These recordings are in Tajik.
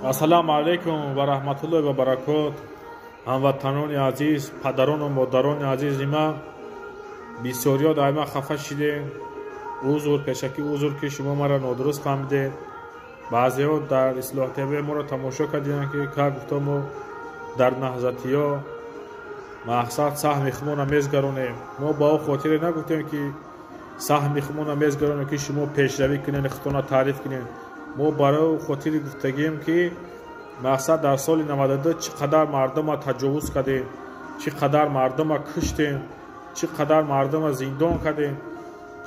Ассалому алайкум ва раҳматуллоҳи ва баракот. Ҳамватанони азиз, падарону модарони азизи ман, бисёриҳо дар ман хафа шидем. Узр, пешакӣ узр, ки шумо маро нодуруст фаҳмидед. Баъзеҳо дар Ислоҳ ТВ моро тамошо кардианд, ки ка гуфто мо дар наҳзатиҳо мақсад саҳми худмонро мезгаронем. Мо ба он хотире нагуфтем, ки саҳми худмонро мезгаронем, ки шумо пешравӣ кунед, худтонро таъриф кунед. Мо барои хотири гуфтагием, ки мақсад дар соли 92 чӣ қадар мардума таҷовуз кардем, чӣ қадар мардума куштем, чӣ қадар мардума зиндон кардем,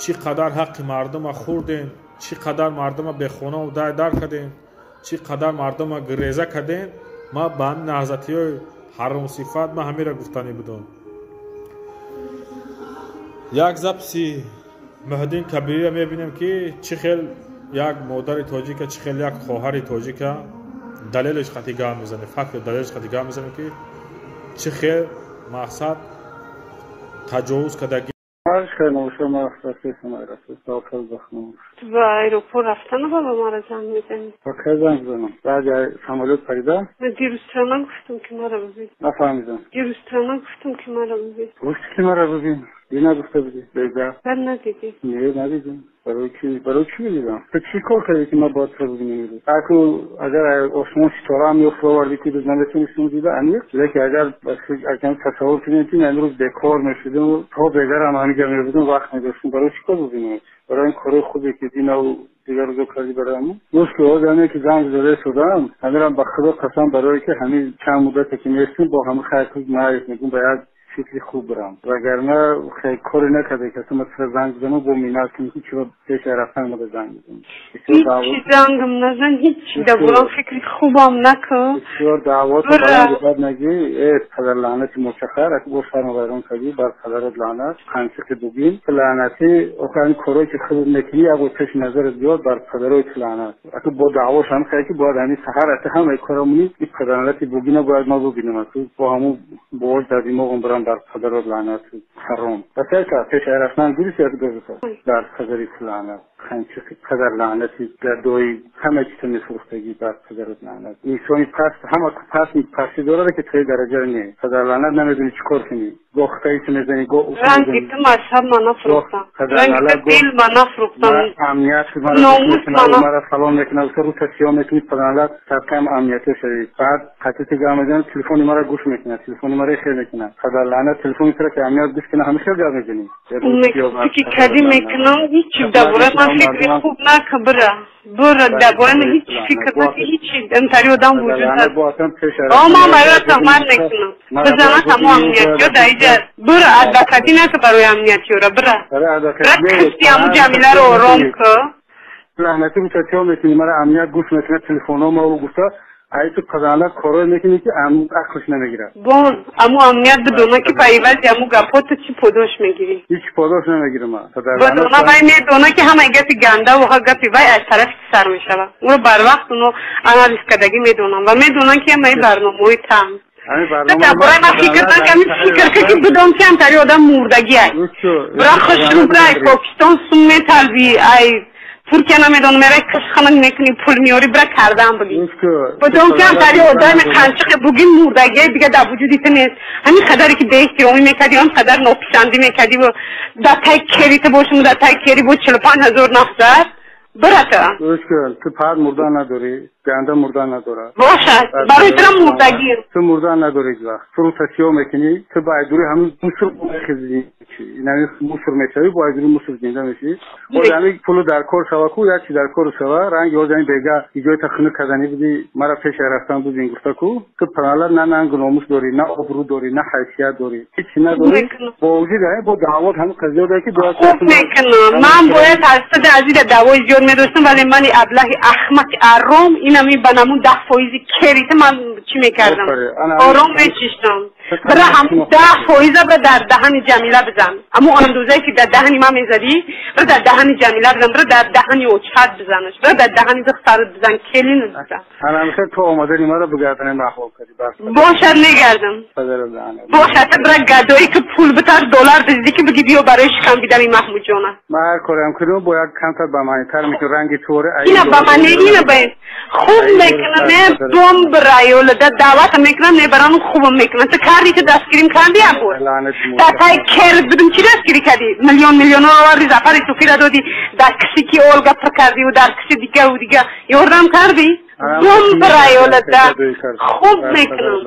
чӣ қадар ҳаққи мардума хӯрдем, чӣ қадар мардума бехонаву дай дар кардем, чӣ қадар мардума гиреза кардем. Ман ба ҳамин наҳзатиҳои ҳаромсифат ман ҳамеро гуфтанӣ будам. Як записи Муҳиддин Кабириро мебинем, ки чӣ хел як модари тоҷика, чӣ хел як хоҳари тоҷика далелеш қати гап мезанем, факти далелеш қати гап мезанем, ки чӣ хел мақсад таҷовуз кардаги. Ба аэропорт рафтану ба мара занг мезанӣ? Ба кай занг занам? Баъди самолёт парида? Дирӯзтана гуфтам, ки мара бибин. Нафаҳмидам. Дирӯзтана гуфтам, ки мара бибин. Гуфти, ки мара бибин. Дина гуфта будӣ. Бега. Баъд надидӣ. Не, надидем. Барои чӣ? Барои чӣ медидам? Ту чӣ кор кардӣ, ки ман бояд туро бибинам имрӯз? Аку агар осмон ситораам ёфт овардӣ, ки рӯз наметонистем дида аниқ, лекин агар агар тасаввур кунем, ки имрӯз бекор мешудем, то бегарам ҳамиҷа мебудем, вақт медоштем, барои чӣ кор бибинем? Барои ин корои хубе, ки динаву дигар рӯзо кардӣ, барои ҳамон? Гӯш ки, одаме ки занг зада шудам, ҳамирам ба Худо қасам, барое ки ҳамин чанд муддате ки нестем, бо ҳама хайр маъриф мегӯм, ба як фикри хуб бурам, вагарна хеле коре накарда, ки асло ман занг бизанам, бо миннат кунем, ки чиро пеш рафтан мада занг бизанам. Ҳичи зангам назан, ҳичи дар фикри хубам накун. Бисёр даъвот барои бад нагӣ. Э, падар лаънати мочахар, аки бо шарм вайрон кардӣ, бар падарат лаънат, қанчиқи бубин лаънатӣ. Охи ҳамин корое ки худат мекунӣ, як бор пеши назарат биёд, бар падарои ту лаънат. Аки бо даъвош ҳам хеле, ки бояд ҳамин саҳар аки ҳамаи корамони ин падарлаънати бугина бояд ман бубинам, аки бо ҳамун боз дар димоғам барам. Бар падарот лаънат, ҳаром. Басар ка пеш рафтан гирифт як доза, бар падари ту лаънат, қанчиқи падар лаънати гадои, ҳама чизо мефурӯхтагӣ, бар падарот лаънат. Инсони паст ҳама паст пастӣ дорад, ки тои дараҷаро не. Падар лаънат, намедонӣ чӣ кор кунӣ, гоҳ хитаисо мезанӣ, гоҳ Ранги ту мазҳаб ма нафурӯхтам, ранги ту дил ма нафурӯхтам. Амният мара салом мекунад, рӯта сиёҳ мекунӣ, падарлаънат, садқаам амниятӣ шавӣ. Баъд қатити гап мезанӣ, телефони мара гӯш мекунад, телефони мара хел мекунад. Падар лаънат, телефони тура ки амният гӯш кунад, ҳама хел гап мезанӣ. Фикр кардӣ мекунам, ҳичи дар бораи ман фикри хуб накун. Бира, бира, дар бораи ман ҳичи фикр накун, ҳичи интари одам вуҷуд ҳаст. Ман барои туҳмат мекунам, бизана ҳамо амниятиё дар иҷа. Бира, адвокатӣ нака барои амниятиёра. Бира, бира, кишти ҳаму Ҷамиларо ором ку. Лаънатӣ, рӯта сиёҳ мекунӣ, мара амният гӯш мекунад телефонҳо ма гуфта. Ай, ту падарлаънат, корое мекунӣ, ки ақлш намегирад. Бон аму амният бидона, ки ба ивази аму гапҳо ту чӣ подош мегирӣ. Ҳеҷ подош намегирам ман. Бидона, вай медона, ки ҳамаи гапи гандаву гапи вай аз тарафи ту сар мешавад. Ӯро барвақт уно анализ кардагӣ медонам ва медонам, ки ҳамаи барномаҳои там дар бораи ман фикр накам. Фикр ка, ки бидон, ки ҳамтари одам мурдагӣ ай. Бира, хушрӯ, бира, ай Покистон сум металбӣ, ай Туркия намедонам мерай, кишхана мекунӣ, пул меёрӣ. Бира, кардан бугӣ, бидон, ки ҳамтари одами қанчиқи бугин мурдагӣ, дига дар вуҷуди ту нест. Ҳамин қадаре ки беэҳтиромӣ мекардӣ, ҳам қадар нописандӣ мекардӣ, дар тай керита бошум, дар тай кери бо 45 000 нафар. Бира ту. Ту пар мурдан надорӣ, ганда мурдан надорад. Бошад, барои тура мурдагӣ. Ту мурдан надорӣ ҳеҷ вақт. Ту рӯта сиёҳ мекунӣ, ту ба айдури ҳамин муср мехезӣ, инами муср мешавӣ, бо айдури муср зинда мешавӣ. Оз ҳамин пулу дар кор шава ку, як чи дар кор шава, ранги оз ҳамин бега иҷои та хунук карданӣ будӣ, мара пеша рафтан будин, гуфта ку. Ту паналат на нангу номус дорӣ, на обрӯ дорӣ, на ҳайсият дорӣ, ҳечи надорӣ. Бо вуҷуди ҳамин бо даъвот ҳамин қазия дорӣ, ки Хуб мекунам. Ман бояд ҳастади азида даъвои зиёд медоштам, вале мани аблаҳи ахмақи аром инами ба намун 10 фоизи керита ман чӣ мекардам? Ором мечиштам. Бира ҳам 10% бира дар даҳани Ҷамила бизан. Аммо андозае ки дар даҳани ман мезадӣ, бира дар даҳани Ҷамила бизан, бира дар даҳани очат бизанаш, бира дар даҳани духтарат бизан, келинат бизан. Ҳанамхел ту омадани маро бигардани маҳвол кардӣ. Бошад, мегардам. Бошад, бира гадое ки пул битар доллар диздӣ ки биги биё барои шикам бидами Маҳмудҷона. Ман ҳар кореам кунам бояд камтар ба маънитар мекунам, ранги туре. Ина ба маъни, ина ба хуб мекунам, не дом бирайолада даъвата мекунам, мебарам, хубам мекунам. Ту кардӣ, ту дастгирим кардӣ абур. Дар тай кер будум, чӣ дастгирӣ кардӣ? Миллион миллионо овардӣ, Зафари Суфира додӣ, дар киси ки Олга пур кардиву дар киси дигаву дига ёрдам кардӣ? Дом бирайолада хуб мекунам.